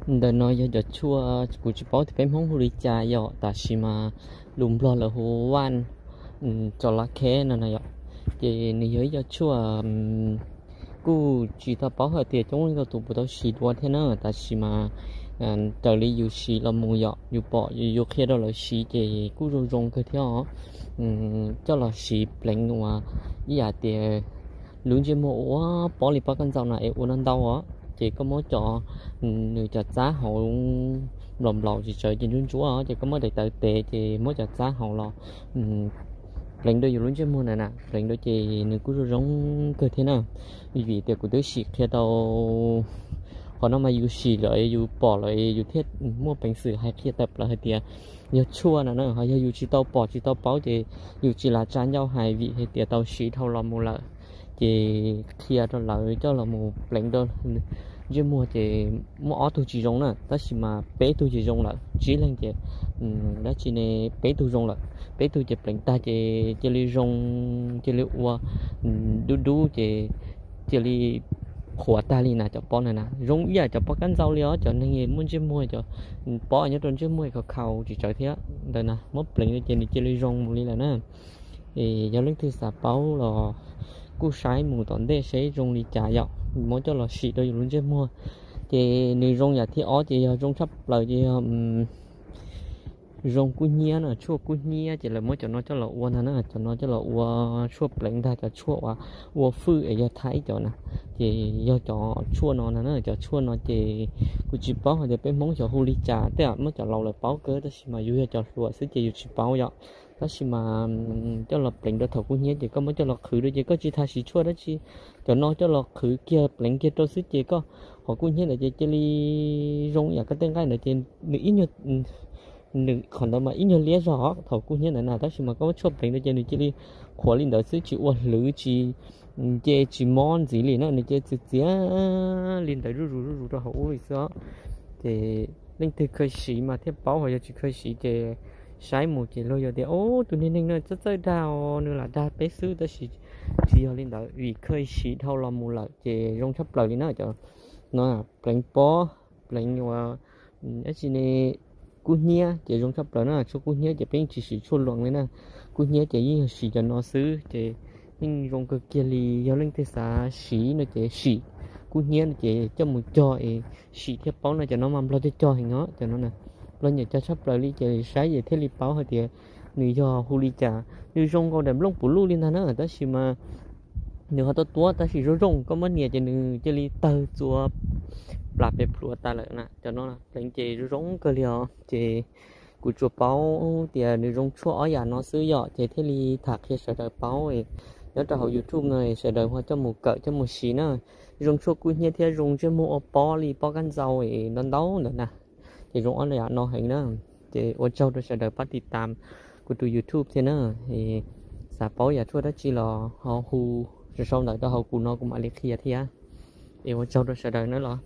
Ntawm no yog cov tshuaj, kuv tsis paub tias peb Hmoob hu li cas yom, tab sis mas lus Nplog lawv hu vaj tso la kheb no na yom. Ces nws yog ib co tshuaj kuj tsis tau paub hais tias coob leej ntau tus puas tau siv dua thiab na, tab sis mas raws li yus siv los mus yom, yus pom yus qhia rau lawv siv ces kuj zoo zoo kawg thiab os. Coj los siv pleev uas ib yam tias lub ntsej muag ua pob li pob kab ntxaum na es ua no ntau os, ces koj muab cov, nws cov txab hauv nplaum nplaum tsis tsawv ces ntsuab ntsuab, ces koj muab daim tawv tes ces muab cov txab hauv los pleev rau yus lub ntsej muag na na, pleev rau ces nws kuj zoo zoo kawg thiab na. Vim tias kuv twb sim qhia tau, qhov no mas yus sim lawm yus pom lawm yus thiaj muaj peev xwm hais qhia tawm plaws hais tias yog tshuaj no na, ho yog yus tsis tau pom tsis tau paub ces yus tsis lam tsa ncauj hais vim hais tias tau siv dhau los mus lawm. Ces qhia rau lawv coj los mus pleev rau ntsej muag ces muaj ob tug tsis zoo na, tab sis mas peb tug ces zoo lawm, tsib leeg ces dab tsi ne, peb tug zoo lawm. Peb tug ces pleev tag ces cia li zoo, cia li ua dub dub ces cia li qhuav tag li na cov pob na na. Zoo ib yam cov pob kab ntxaum li os, cov neeg muaj ntsej muag cov pob nyob rau ntsej muag khaus khaus tsis tsawv thiab ntawd na, muab pleev rau ces nws cia li zoo mus li lawm na. Es yog leej twg xav paub los kuj saib mus tom ntej seb zoo li cas yom, muab coj los sim rau yus lub ntsej muag. Ces nws zoo yam thib ob ces yog zoo tshaj plaws ces yog zoo kub hnyiab na, tshuaj kub hnyiab ces lawv muab cov no coj los ua ntag na, cov no coj los ua tshuaj pleev ntag, cov tshuaj uas ua fwj es yog Thaib cov na. Ces yog cov tshuaj no na, cov tshuaj no ces kuv tsis paub hais tias peb Hmoob xyov hu li cas, tej zaum muab cov laus lawv paub kawg, tab sis mas yus yog cov hluas xwb ces yus tsis paub yom. Tab sis mas coj los pleev rau thaum kub hnyiab ces koj muab coj los qhwv rau ces koj tsis tas siv tshuaj dab tsi, cov no coj los qhwv kiag pleev kiag rau xwb ces koj, qhov kub hnyiab ntawd ces cia li zoo yam koj tej nqaij ntawd ces nws ib nyuag, nws qhov ntawd mas ib nyuag liab zog thaum kub hnyiab ntawd na, tab sis mas koj muab tshuaj pleev rau ces nws cia li qhuav li ntawd xwb, tsis ua hlwv, tsis nce tsis mob ntxiv li na, nws cia li txias txias li ntawd zuj zus zuj zus rau hauv ub li xwb os. Ces leej twg kheev siv mas thiaj paub, ho yog tsis kheev siv ces saib mus ces luag yuav tias, ub, tus niag neeg no txawj txawj dag os, nws lam dag peb xwb, tab sis tsis yog li ntawd, vim kheev siv dhau los mus lawm ces zoo tshaj plaws li na. Cov no pleev pob, pleev uas dab tsi ne, kub hnyiab ces zoo tshaj plaws na. Tshuaj kub hnyiab ces peb yeej tsis siv tshuaj luas li na, kub hnyiab ces yeej yog siv cov no xwb ces yeej zoo kawg kiag li. Yog leej twg xav siv no ces sim, kub hnyiab no ces coj mus cog es sim thiaj paub no, cov no mas Nplog cog cog heev os, cov no na, Nplog nyiam cog tshaj plaws li ces saib ces thiaj li paub hais tias nws yog hu li cas. Nws zoo nkaus daim nplooj puv luj li ntag na, tab sis mas nws ho tuab tuab tab sis zoo zoo, koj muab nias ces nws cia li tawg txua plas pes plhuav tas lawm na. Cov no pleev ces zoo zoo kawg li os. Ces kuv tsuas paub tias nws zoo tshuaj ob yam no xwb yom, ces thiaj li tham qhia sawv daws paub. Nyob rau hauv YouTube no sawv daws ho coj mus kawm coj mus siv na. Zoo tshuaj kub hnyiab thiab zoo ntsej muag ua pob li pob kab ntxau es ntau ntau ntawd na. Ces zoo ob yam no heev na. Ces ua tsaug rau sawv daws pab tiv tam kuv tus YouTube thiab na. Xav paub yam tshuaj dab tsi los ho hu sau sau ntawv rau hauv kuv no kuv mam li qhia thiab. Es ua tsaug rau sawv daws na los.